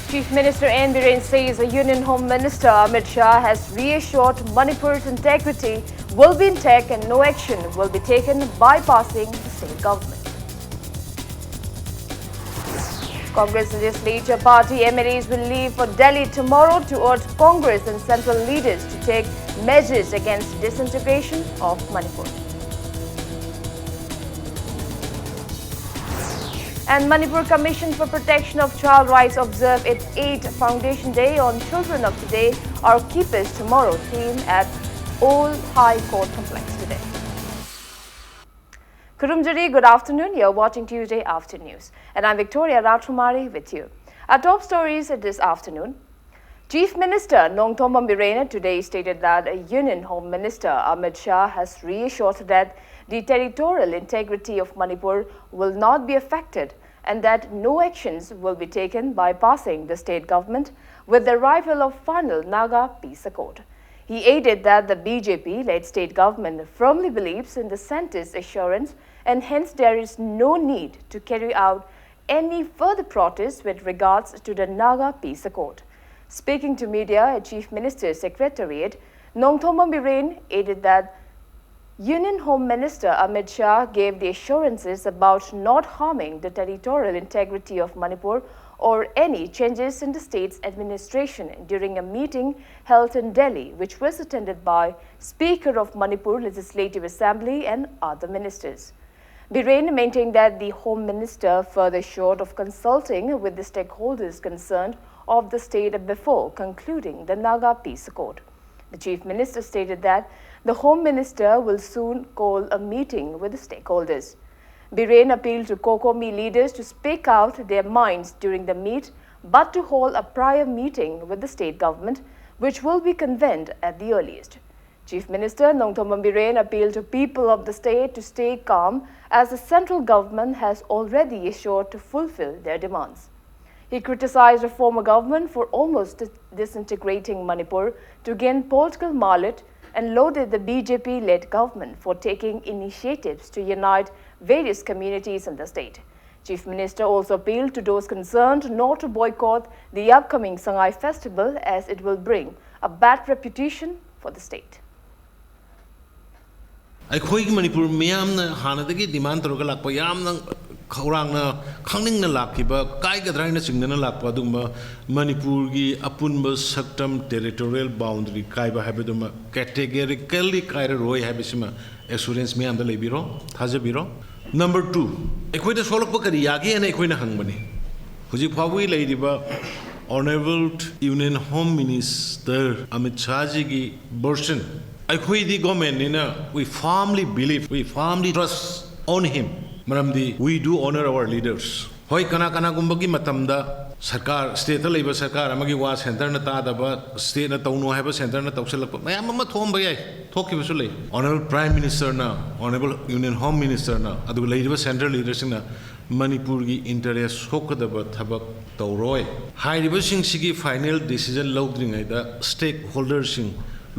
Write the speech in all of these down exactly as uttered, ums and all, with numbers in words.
Chief Minister N Biren says the Union Home Minister Amit Shah has reassured Manipur's integrity will be intact and no action will be taken by passing the state government. Congress legislature party M L As will leave for Delhi tomorrow to urge Congress and central leaders to take measures against disintegration of Manipur. And Manipur Commission for Protection of Child Rights observe its eighth Foundation Day on Children of Today Are Keepers Tomorrow theme at Old High Court Complex today. Kurumjari, good afternoon. You're watching Tuesday After News. And I'm Victoria Rajkumari with you. Our top stories this afternoon. Chief Minister Nongthombam Biren today stated that Union Home Minister Amit Shah has reassured that the territorial integrity of Manipur will not be affected and that no actions will be taken by passing the state government with the arrival of final Naga peace accord. He added that the B J P-led state government firmly believes in the centre's assurance and hence there is no need to carry out any further protests with regards to the Naga peace accord. Speaking to media at Chief Minister's Secretariat, Nongthombam Biren added that Union Home Minister Amit Shah gave the assurances about not harming the territorial integrity of Manipur or any changes in the state's administration during a meeting held in Delhi, which was attended by Speaker of Manipur Legislative Assembly and other ministers. Biren maintained that the Home Minister further short of consulting with the stakeholders concerned of the state before concluding the Naga peace accord. The Chief Minister stated that the Home Minister will soon call a meeting with the stakeholders. Biren appealed to COCOMI leaders to speak out their minds during the meet, but to hold a prior meeting with the state government, which will be convened at the earliest. Chief Minister Nongthombam Biren appealed to people of the state to stay calm as the central government has already assured to fulfill their demands. He criticized the former government for almost disintegrating Manipur to gain political mileage and lauded the B J P-led government for taking initiatives to unite various communities in the state. Chief Minister also appealed to those concerned not to boycott the upcoming Sangai festival, as it will bring a bad reputation for the state. ꯑꯩꯈꯣꯏꯒꯤ ꯃꯅꯤꯄꯨꯔ ꯃꯤꯌꯥꯝꯅ ꯍꯥꯟꯅꯗꯒꯤ ꯗꯤꯃꯥꯟ ꯇꯧꯔꯒ ꯂꯥꯛꯄ, ꯌꯥꯝꯅ ꯈꯧꯔꯥꯡꯅ ꯈꯪꯅꯤꯡꯅ ꯂꯥꯛꯈꯤꯕ, ꯀꯥꯏꯒꯗ꯭ꯔꯥ ꯍꯥꯏꯅ ꯆꯤꯡꯅꯅ ꯂꯥꯛꯄ ꯑꯗꯨꯒꯨꯝꯕ ꯃꯅꯤꯄꯨꯔꯒꯤ ꯑꯄꯨꯟꯕ ꯁꯛꯇꯝ, territorial boundary ꯀꯥꯏꯕ ꯍꯥꯏꯕꯗꯨꯃ categorically ꯀꯥꯏꯔꯔꯣꯏ ꯍꯥꯏꯕꯁꯤꯃ assurance ꯃꯌꯥꯝꯗ ꯂꯩꯕꯤꯔꯣ, ꯊꯥꯖꯕꯤꯔꯣ꯫ Number two, ꯑꯩꯈꯣꯏꯗ ꯁꯣꯛꯂꯛꯄ ꯀꯔꯤ ꯌꯥꯒꯦ ꯍꯥꯏꯅ ꯑꯩꯈꯣꯏꯅ ꯍꯪꯕꯅꯤ꯫ ꯍꯧꯖꯤꯛ ꯐꯥꯎꯕꯒꯤ ꯂꯩꯔꯤꯕ Honourable Union Home Minister Amit ꯁꯥꯍꯖꯤꯒꯤ version, ꯑꯩꯈꯣꯏꯗꯤ government ꯅꯤꯅ we firmly believe, we firmly trust on him꯫ ꯃꯔꯝꯗꯤ we do honour our leaders꯫ ꯍꯣꯏ, ꯀꯅꯥ ꯀꯅꯥꯒꯨꯝꯕꯒꯤ ꯃꯇꯝꯗ ꯁꯔꯀꯥꯔ, stateꯇ ꯂꯩꯕ ꯁꯔꯀꯥꯔ ꯑꯃꯒꯤ ꯋꯥ centreꯅ ꯇꯥꯗꯕ, stateꯅ ꯇꯧꯅꯨ ꯍꯥꯏꯕ centreꯅ ꯇꯧꯁꯜꯂꯛꯄ ꯃꯌꯥꯝ ꯑꯃ ꯊꯣꯛꯑꯝꯕ ꯌꯥꯏ, ꯊꯣꯛꯈꯤꯕꯁꯨ ꯂꯩ꯫ Honourable Prime Ministerꯅ, Honourable Union Home Ministerꯅ, ꯑꯗꯨꯒ ꯂꯩꯔꯤꯕ central leaderꯁꯤꯡꯅ ꯃꯅꯤꯄꯨꯔꯒꯤ interest ꯁꯣꯛꯀꯗꯕ ꯊꯕꯛ ꯇꯧꯔꯣꯏ꯫ ꯍꯥꯏꯔꯤꯕꯁꯤꯡꯁꯤꯒꯤ final decision ꯂꯧꯗ꯭ꯔꯤꯉꯩꯗ stakeholderꯁꯤꯡ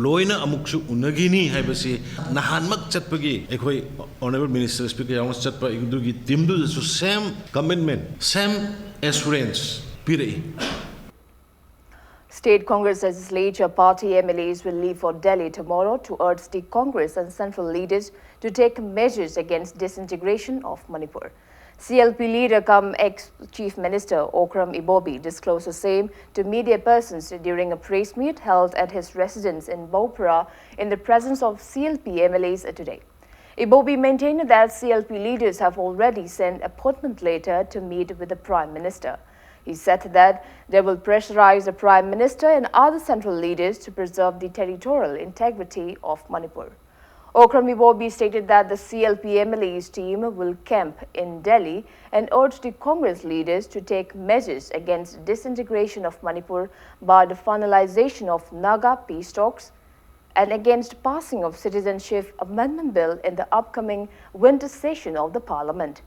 ꯂꯣꯏꯅ ꯑꯃꯨꯛꯁꯨ ꯎꯅꯈꯤꯅꯤ ꯍꯥꯏꯕꯁꯤ ꯅꯍꯥꯟꯃꯛ ꯆꯠꯄꯒꯤ ꯑꯩꯈꯣꯏ Honourable Minister Speaker ꯌꯥꯎꯅ ꯆꯠꯄ ꯑꯗꯨꯒꯤ teamꯗꯨꯗꯁꯨ same commitment, same assurance ꯄꯤꯔꯛꯏ꯫ State Congress Legislature Party M L As will leave for Delhi tomorrow to urge the Congress and central leaders to take measures against disintegration of Manipur. C L P leader cum ex-Chief Minister Okram Ibobi disclosed the same to media persons during a press meet held at his residence in Bopara in the presence of C L P M L As today. Ibobi maintained that C L P leaders have already sent appointment letter to meet with the Prime Minister. He said that they will pressurize the Prime Minister and other central leaders to preserve the territorial integrity of Manipur. Okram Ibobi stated that the C L P M L A's team will camp in Delhi and urge the Congress leaders to take measures against disintegration of Manipur by the finalization of Naga peace talks and against passing of Citizenship Amendment Bill in the upcoming winter session of the Parliament.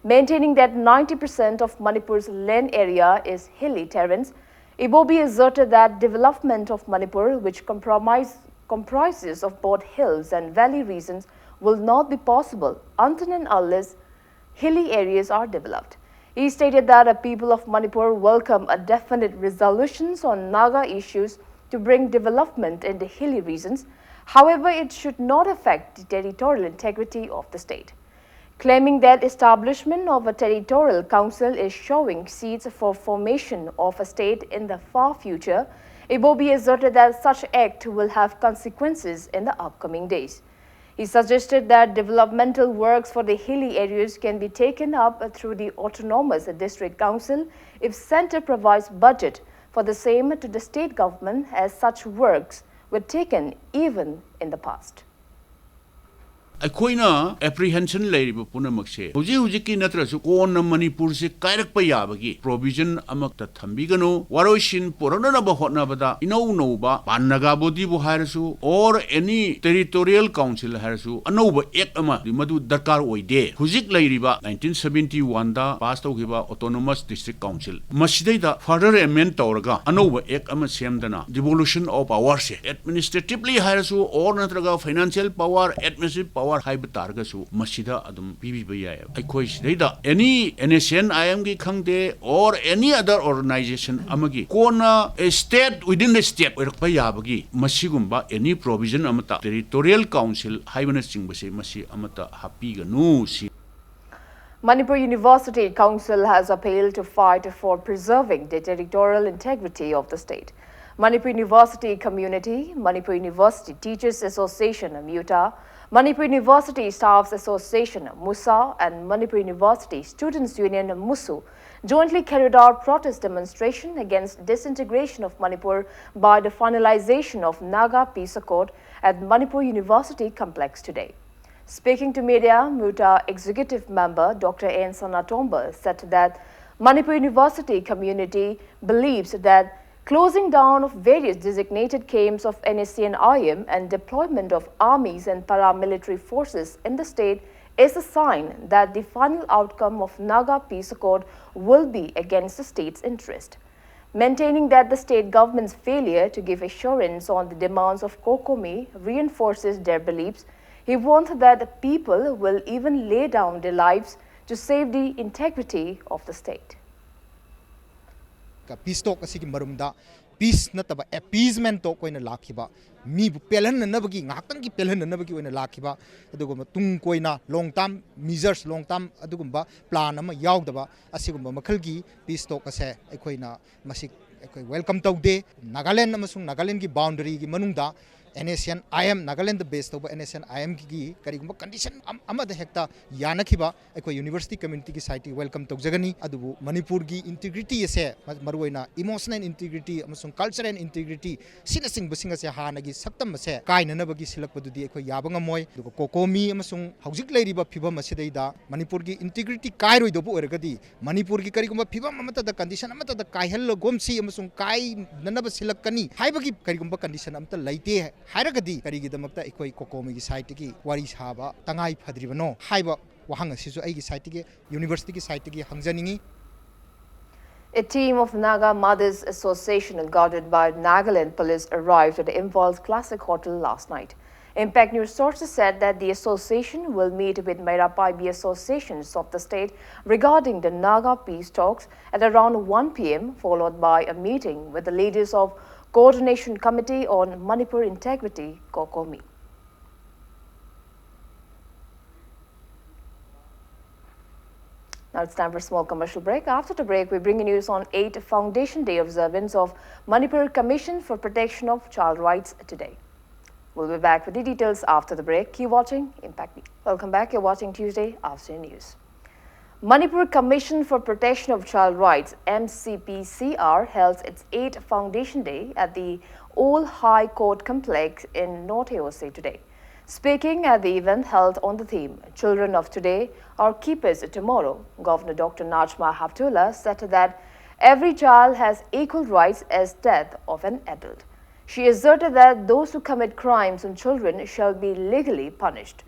Maintaining that ninety percent of Manipur's land area is hilly terrains, Ibobi asserted that development of Manipur, which compromise, comprises of both hills and valley regions, will not be possible until and unless hilly areas are developed. He stated that the people of Manipur welcome a definite resolutions on Naga issues to bring development in the hilly regions. However, it should not affect the territorial integrity of the state. Claiming that establishment of a territorial council is sowing seeds for formation of a state in the far future, Ibobi asserted that such act will have consequences in the upcoming days. He suggested that developmental works for the hilly areas can be taken up through the Autonomous District Council if center provides budget for the same to the state government, as such works were taken even in the past. ꯑꯩꯈꯣꯏꯅ ꯑꯦꯄ꯭ꯔꯤꯍꯦꯟꯁꯟ ꯂꯩꯔꯤꯕ ꯄꯨꯝꯅꯃꯛꯁꯦ ꯍꯧꯖꯤꯛ ꯍꯧꯖꯤꯛꯀꯤ ꯅꯠꯇ꯭ꯔꯁꯨ ꯀꯣꯟꯅ ꯃꯅꯤꯄꯨꯔꯁꯦ ꯀꯥꯏꯔꯛꯄ ꯌꯥꯕꯒꯤ ꯄ꯭ꯔꯣꯚꯤꯖꯟ ꯑꯃꯠꯇ ꯊꯝꯕꯤꯒꯅꯨ꯫ ꯋꯥꯔꯣꯏꯁꯤꯟ ꯄꯨꯔꯛꯅꯅꯕ ꯍꯣꯠꯅꯕꯗ ꯏꯅꯧ ꯅꯧꯕ ꯄꯥꯟ ꯅꯥꯒꯥ ꯕꯣꯗꯤꯕꯨ ꯍꯥꯏꯔꯁꯨ ꯑꯣꯔ ꯑꯦꯅꯤ ꯇꯦꯔꯤꯇꯣꯔꯤꯌꯦꯜ ꯀꯥꯎꯟꯁꯤꯜ ꯍꯥꯏꯔꯁꯨ ꯑꯅꯧꯕ ꯑꯦꯛ ꯑꯃ ꯃꯗꯨ ꯗꯔꯀꯥꯔ ꯑꯣꯏꯗꯦ꯫ ꯍꯧꯖꯤꯛ ꯂꯩꯔꯤꯕ ꯅꯥꯏꯟꯇꯤꯟ ꯁꯕꯦꯟꯇꯤ ꯋꯥꯟꯗ ꯄꯥꯁ ꯇꯧꯈꯤꯕ ꯑꯣꯇꯣꯅꯣꯃꯁ ꯗꯤꯁꯇ꯭ꯔꯤꯛ ꯀꯥꯎꯟꯁꯤꯜ ꯃꯁꯤꯗꯩꯗ ꯐꯔꯗꯔ ꯑꯦꯃꯦꯟ ꯇꯧꯔꯒ ꯑꯅꯧꯕ ꯑꯦꯛ ꯑꯃ ꯁꯦꯝꯗꯅ ꯗꯤꯚꯣꯂꯨꯁꯟ ꯑꯣꯐ ꯄꯋꯥꯔꯁꯦ ꯑꯦꯗꯃꯤꯅꯤꯁꯇ꯭ꯔꯦꯇꯤꯚꯂꯤ ꯍꯥꯏꯔꯁꯨ ꯑꯣꯔ ꯅꯠꯇ꯭ꯔꯒ ꯐꯥꯏꯅꯥꯟꯁꯤꯌꯦꯜ ꯄꯋꯥꯔ ꯑꯦꯗꯃꯤꯅꯤꯁꯇ꯭ꯔꯦꯇꯤꯚ ꯄꯋꯥꯔ ꯍꯥꯏꯕ ꯇꯥꯔꯒꯁꯨ ꯃꯁꯤꯗ ꯑꯗꯨꯝ ꯄꯤꯕꯤꯕ ꯌꯥꯏ꯫ ꯑꯩꯈꯣꯏ ꯁꯤꯗꯩꯗ ꯑꯦꯅꯤ ꯑꯦꯟ ꯑꯦꯁ ꯑꯦꯟ ꯑꯥꯏ ꯑꯦꯝꯒꯤ ꯈꯪꯗꯦ ꯑꯣꯔ ꯑꯦꯅꯤ ꯑꯗꯔ ꯑꯣꯔꯒꯅꯥꯏꯖꯦꯁꯟ ꯑꯃꯒꯤ ꯀꯣꯟꯅ ꯁ꯭ꯇꯦꯠ ꯋꯤꯗꯤꯟ ꯗ ꯁ꯭ꯇꯦꯠ ꯑꯣꯏꯔꯛꯄ ꯌꯥꯕꯒꯤ ꯃꯁꯤꯒꯨꯝꯕ ꯑꯦꯅꯤ ꯄ꯭ꯔꯣꯚꯤꯖꯟ ꯑꯃꯠꯇ ꯇꯦꯔꯤꯇꯣꯔꯤꯌꯦꯜ ꯀꯥꯎꯟꯁꯤꯜ ꯍꯥꯏꯕꯅꯆꯤꯡꯕꯁꯦ ꯃꯁꯤ ꯑꯃꯠꯇ ꯍꯥꯞꯄꯤꯒꯅꯨ ꯁꯤ꯫ Manipur University Council has appealed to fight for preserving the territorial integrity of the state. Manipur University Community, Manipur University Teachers Association, MUTA, Manipur University Staffs Association, MUSA, and Manipur University Students Union, MUSU, jointly carried out protest demonstration against disintegration of Manipur by the finalization of Naga Peace Accord at Manipur University complex today. Speaking to media, MUTA Executive Member Doctor N Sanatomba said that Manipur University community believes that closing down of various designated camps of N S C N I M and deployment of armies and paramilitary forces in the state is a sign that the final outcome of Naga Peace Accord will be against the state's interest. Maintaining that the state government's failure to give assurance on the demands of COCOMI reinforces their beliefs, he warned that the people will even lay down their lives to save the integrity of the state. Peace talk ꯑꯁꯤꯒꯤ ꯃꯔꯨꯝꯗ piece ꯅꯠꯇꯕ ꯑꯦꯄꯤꯁꯃꯦꯟ ꯇꯣꯛ ꯑꯣꯏꯅ ꯂꯥꯛꯈꯤꯕ, ꯃꯤꯕꯨ ꯄꯦꯜꯍꯟꯅꯅꯕꯒꯤ, ꯉꯥꯏꯍꯥꯛꯇꯪꯒꯤ ꯄꯦꯜꯍꯟꯅꯅꯕꯒꯤ ꯑꯣꯏꯅ ꯂꯥꯛꯈꯤꯕ, ꯑꯗꯨꯒꯨꯝꯕ ꯇꯨꯡ ꯀꯣꯏꯅ ꯂꯣꯡ ꯇꯥꯔꯝ ꯃꯤꯖꯔꯁ, ꯂꯣꯡ ꯇꯥꯔꯝ ꯑꯗꯨꯒꯨꯝꯕ ꯄ꯭ꯂꯥꯟ ꯑꯃ ꯌꯥꯎꯗꯕ ꯑꯁꯤꯒꯨꯝꯕ ꯃꯈꯜꯒꯤ ꯄꯤꯁ ꯇꯣꯛ ꯑꯁꯦ ꯑꯩꯈꯣꯏꯅ ꯃꯁꯤ ꯑꯩꯈꯣꯏ ꯋꯦꯜꯀꯝ ꯇꯧꯗꯦ꯫ ꯅꯥꯒꯥꯂꯦꯟ ꯑꯃꯁꯨꯡ ꯅꯥꯒꯥꯂꯦꯟꯒꯤ ꯕꯥꯎꯟꯗꯔꯤꯒꯤ ꯃꯅꯨꯡꯗ NSCN-IM, ꯅꯥꯒꯥꯂꯦꯟꯗ ꯕꯦꯁ ꯇꯧꯕ NSCN-IM-ꯒꯤ ꯀꯔꯤꯒꯨꯝꯕ ꯀꯟꯗꯤꯁꯟ ꯑꯃꯗ ꯍꯦꯛꯇ ꯌꯥꯅꯈꯤꯕ ꯑꯩꯈꯣꯏ ꯌꯨꯅꯤꯚꯔꯁꯤꯇꯤ ꯀꯝꯃ꯭ꯌꯨꯅꯤꯇꯤꯒꯤ ꯁꯥꯏꯠꯇꯒꯤ ꯋꯦꯜꯀꯝ ꯇꯧꯖꯒꯅꯤ꯫ ꯑꯗꯨꯕꯨ ꯃꯅꯤꯄꯨꯔꯒꯤ ꯏꯟꯇꯤꯒ꯭ꯔꯤꯇꯤ ꯑꯁꯦ, ꯃ-, ꯃꯔꯨꯑꯣꯏꯅ ꯏꯃꯣꯁꯅꯦꯜ ꯏꯟꯇꯤꯒ꯭ꯔꯤꯇꯤ ꯑꯃꯁꯨꯡ ꯀꯜꯆꯔꯦꯜ ꯏꯟꯇꯤꯒ꯭ꯔꯤꯇꯤ, ꯁꯤꯅꯆꯤꯡꯕꯁꯤꯡ ꯑꯁꯦ ꯍꯥꯟꯅꯒꯤ ꯁꯛꯇꯝ ꯑꯁꯦ ꯀꯥꯏꯅꯅꯕꯒꯤ ꯁꯤꯜꯂꯛꯄꯗꯨꯗꯤ ꯑꯩꯈꯣꯏ ꯌꯥꯕ ꯉꯝꯃꯣꯏ꯫ ꯑꯗꯨꯒ ꯀꯣꯀꯣꯃꯤ ꯑꯃꯁꯨꯡ ꯍꯧꯖꯤꯛ ꯂꯩꯔꯤꯕ ꯐꯤꯕꯝ ꯑꯁꯤꯗꯩꯗ ꯃꯅꯤꯄꯨꯔꯒꯤ ꯏꯟꯇꯤꯒ꯭ꯔꯤꯇꯤ ꯀꯥꯏꯔꯣꯏꯗꯕ ꯑꯣꯏꯔꯒꯗꯤ, ꯃꯅꯤꯄꯨꯔꯒꯤ ꯀꯔꯤꯒꯨꯝꯕ ꯐꯤꯕꯝ ꯑꯃꯠꯇꯗ, ꯀꯟꯗꯤꯁꯟ ꯑꯃꯠꯇꯗ ꯀꯥꯏꯍꯜꯂꯒꯨꯝꯁꯤ ꯑꯃꯁꯨꯡ ꯀꯥꯏꯅꯅꯕ ꯁꯤꯜꯂꯛꯀꯅꯤ ꯍꯥꯏꯕꯒꯤ ꯀꯔꯤꯒꯨꯝꯕ ꯀꯟꯗꯤꯁꯟ ꯑꯃꯠꯇ ꯂꯩꯇꯦ ꯍꯥꯏꯔꯒꯗꯤ, ꯀꯔꯤꯒꯤꯗꯃꯛꯇ ꯑꯩꯈꯣꯏ ꯀꯣꯀꯣꯃꯤꯒꯤ ꯁꯥꯏꯠꯇꯒꯤ ꯋꯥꯔꯤ ꯁꯥꯕ ꯇꯉꯥꯏ ꯐꯗ꯭ꯔꯤꯕꯅꯣ ꯍꯥꯏꯕ ꯋꯥꯍꯪ ꯑꯁꯤꯁꯨ ꯑꯩꯒꯤ ꯁꯥꯏꯠꯇꯒꯤ, ꯌꯨꯅꯤꯚꯔꯁꯤꯇꯤꯒꯤ ꯁꯥꯏꯠꯇꯒꯤ ꯍꯪꯖꯅꯤꯡꯏ꯫ A team of Naga Mothers Association, guided by Nagaland Police, arrived at the Imphal Classic Hotel last night. Impact News sources said that the association will meet with Meira Paibi associations of the state regarding the Naga peace talks at around one p.m., followed by a meeting with the leaders of Coordination Committee on Manipur Integrity, COCOMI. Now it's time for a small commercial break. After the break, we bring you news on eighth Foundation Day observance of Manipur Commission for Protection of Child Rights today. We'll be back with the details after the break. Keep watching Impact News. Welcome back. You're watching Tuesday Afternoon News. Manipur Commission for Protection of Child Rights, MCPCR, held its eighth Foundation Day at the Old High Court Complex in North Hewase today. Speaking at the event held on the theme, "Children of Today are Keepers of Tomorrow," Governor Doctor Najma Heptulla said that every child has equal rights as that of an adult. She asserted that those who commit crimes on children shall be legally punished.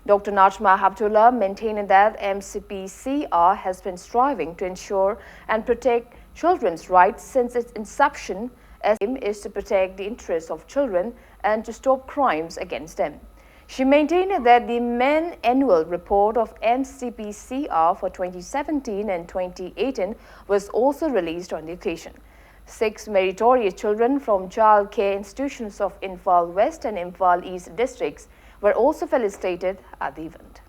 Doctor Najma Heptulla maintained that MCPCR has been striving to ensure and protect children's rights since its inception, as its aim is to protect the interests of children and to stop crimes against them. She maintained that the main annual report of M C P C R for twenty seventeen and twenty eighteen was also released on the occasion. Six meritorious children from child care institutions of Imphal West and Imphal East districts were also felicitated at the event.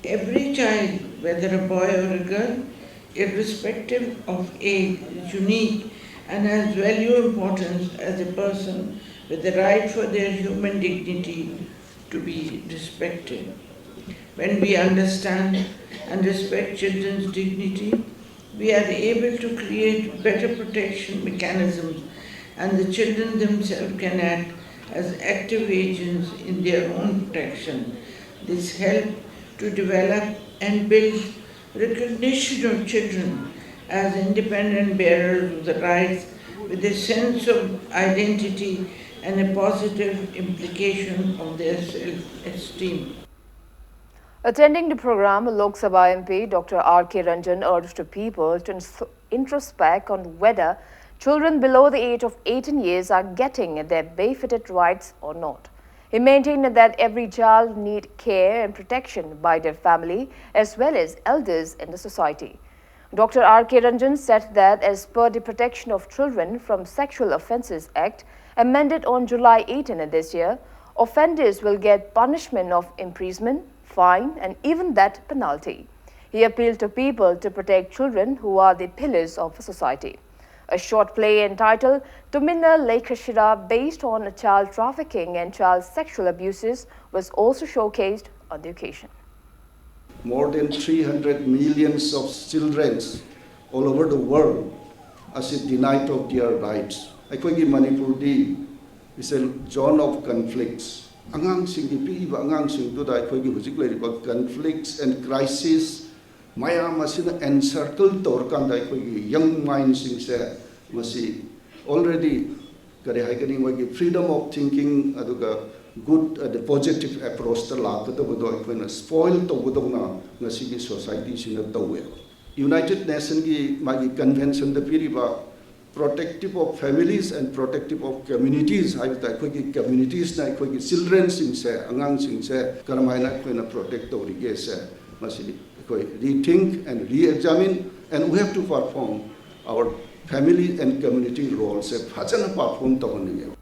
Every child, whether a boy or a girl, irrespective of age, is unique and has value importance as a person with the right for their human dignity to be respected. When we understand and respect children's dignity, we are able to create better protection mechanisms, and the children themselves can act as active agents in their own protection. This helps to develop and build recognition of children as independent bearers of the rights with a sense of identity and a positive implication of their self-esteem. Attending the program, Lok Sabha M P Doctor R K Ranjan urged the people to ins- introspect on whether children below the age of eighteen years are getting their befitted rights or not. He maintained that every child need care and protection by their family as well as elders in the society. Doctor R K Ranjan said that as per the Protection of Children from Sexual Offences Act, amended on July eighteen this year, offenders will get punishment of imprisonment, fine, and even death penalty. He appealed to people to protect children who are the pillars of society. A short play entitled Tumina Lekhashira, based on child trafficking and child sexual abuses, was also showcased on the occasion. More than three hundred millions of children all over the world are denied of their rights. ꯑꯩꯈꯣꯏꯒꯤ ꯃꯅꯤꯄꯨꯔꯗꯤ is a zone of conflicts. ꯑꯉꯥꯡꯁꯤꯡꯒꯤ, ꯄꯤꯛꯏꯕ ꯑꯉꯥꯡꯁꯤꯡꯗꯨꯗ ꯑꯩꯈꯣꯏꯒꯤ ꯍꯧꯖꯤꯛ ꯂꯩꯔꯤꯕ conflicts and crisis ꯃꯌꯥꯝ ꯑꯁꯤꯅ encircle ꯇꯧꯔꯀꯥꯟꯗ ꯑꯩꯈꯣꯏꯒꯤ young mindꯁꯤꯡꯁꯦ ꯃꯁꯤ already ꯀꯔꯤ ꯍꯥꯏꯒꯅꯤ, ꯃꯣꯏꯒꯤ freedom of thinking ꯑꯗꯨꯒ good ꯑꯗ positive approachꯇ ꯂꯥꯛꯀꯗꯕꯗꯣ ꯑꯩꯈꯣꯏꯅ spoil ꯇꯧꯕꯗꯧꯅ ꯉꯁꯤꯒꯤ societyꯁꯤꯅ ꯇꯧꯋꯦꯕ꯫ United Nationꯒꯤ ꯃꯥꯒꯤ conventionꯗ ꯄꯤꯔꯤꯕ Protective of families and protective of communities ꯍꯥꯏꯕ ꯇꯥꯏ꯫ ꯑꯩꯈꯣꯏꯒꯤ ꯀꯝꯃ꯭ꯌꯨꯅꯤꯇꯤꯁꯅ ꯑꯩꯈꯣꯏꯒꯤ ꯆꯤꯜꯗ꯭ꯔꯦꯟꯁꯤꯡꯁꯦ, ꯑꯉꯥꯡꯁꯤꯡꯁꯦ ꯀꯔꯝꯍꯥꯏꯅ ꯑꯩꯈꯣꯏꯅ ꯄ꯭ꯔꯣꯇꯦꯛ ꯇꯧꯔꯤꯒꯦꯁꯦ, ꯃꯁꯤ ꯑꯩꯈꯣꯏ rethink and re-examine and we have to perform our family and community roleꯁꯦ ꯐꯖꯅ perform ꯇꯧꯍꯟꯅꯤꯡꯉꯦꯕ꯫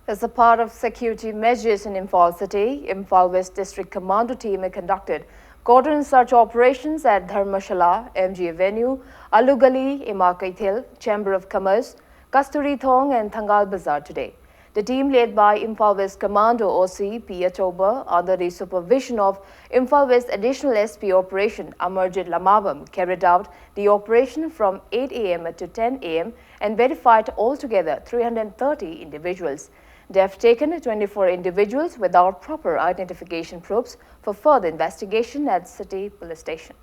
As a part of security measures in Imphal City, Imphal West District Commando team conducted cordon search operations at Dharmashala, M G Avenue, Alu Gali, Ima Keithel, Chamber of Commerce, Kasturi Thong and Thangal Bazar today. The team led by Imphal West Commando O C P Achauba under the supervision of Imphal West Additional S P Operation Amarjit Lamabam carried out the operation from eight A M to ten A M and verified altogether three hundred thirty individuals. They have taken twenty-four individuals without proper identification proofs for further investigation at City Police Station.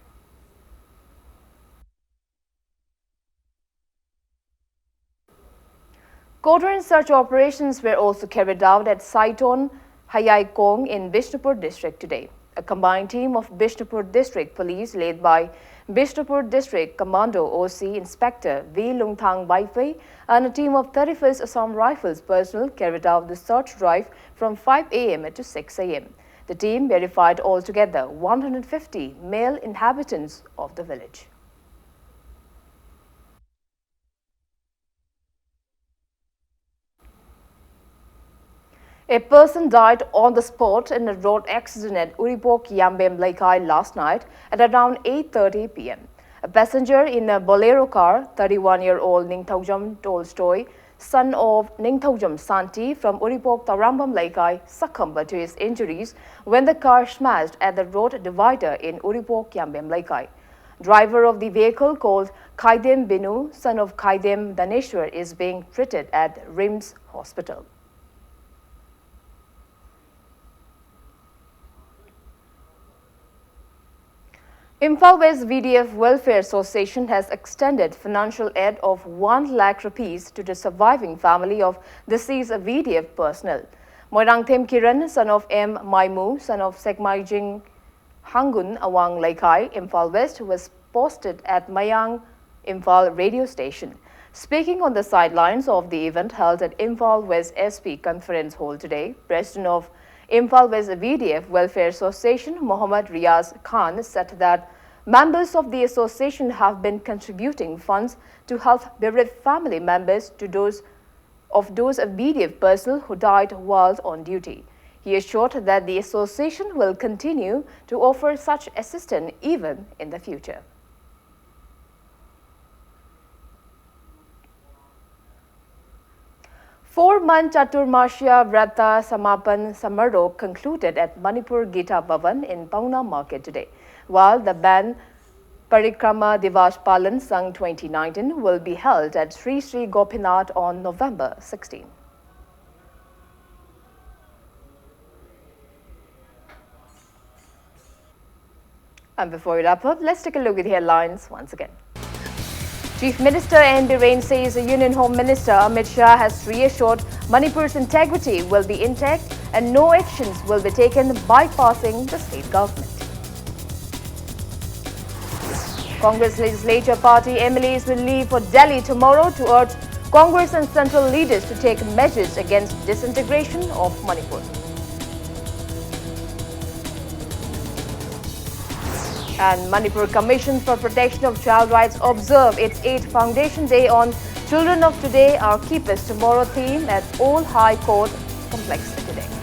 Cordon search operations were also carried out at Saiton Hayaikong in Bishnupur district today. A combined team of Bishnupur District Police led by Bishnupur District Commando O C Inspector V Lungthang Baifei and a team of thirty-first Assam Rifles personnel carried out the search drive from five A M to six A M. The team verified altogether one hundred fifty male inhabitants of the village. A person died on the spot in a road accident at Uripok Yambem Leikai last night at around eight thirty P M. A passenger in a Bolero car, thirty-one-year-old Ningthaujam Tolstoy, son of Ningthaujam Santi from Uripok Tarambam Leikai, succumbed to his injuries when the car smashed at the road divider in Uripok Yambem Leikai. Driver of the vehicle, called Khaidem Binu, son of Khaidem Daneshwar, is being treated at RIMS Hospital. Imphal West V D F Welfare Association has extended financial aid of one lakh rupees to the surviving family of deceased V D F personnel. Moirangthem Kiran, son of M Maimu, son of Sekmaijing Hangun Awang Leikai, Imphal West, was posted at Mayang Imphal radio station. Speaking on the sidelines of the event held at Imphal West S P Conference Hall today, President of Imphal West V D F Welfare Association Mohammad Riaz Khan said that members of the association have been contributing funds to help bereaved family members to those of those V D F personnel who died while on duty. He assured that the association will continue to offer such assistance even in the future. Four-month Chaturmasya Vrata Samapan Samaroh concluded at Manipur Gita Bhavan in Paona Market today, while the Ban Parikrama Divas Palan Sangh twenty nineteen will be held at Sri Sri Gopinath on November sixteen. And before we wrap up, let's take a look at the headlines once again. Chief Minister N Biren says the Union Home Minister Amit Shah has reassured Manipur's integrity will be intact and no actions will be taken bypassing the state government. Congress legislature party M L As will leave for Delhi tomorrow to urge Congress and central leaders to take measures against disintegration of Manipur. And Manipur Commission for Protection of Child Rights observe its eighth Foundation Day on Children of Today Are Keepers Tomorrow theme at Old High Court Complex today.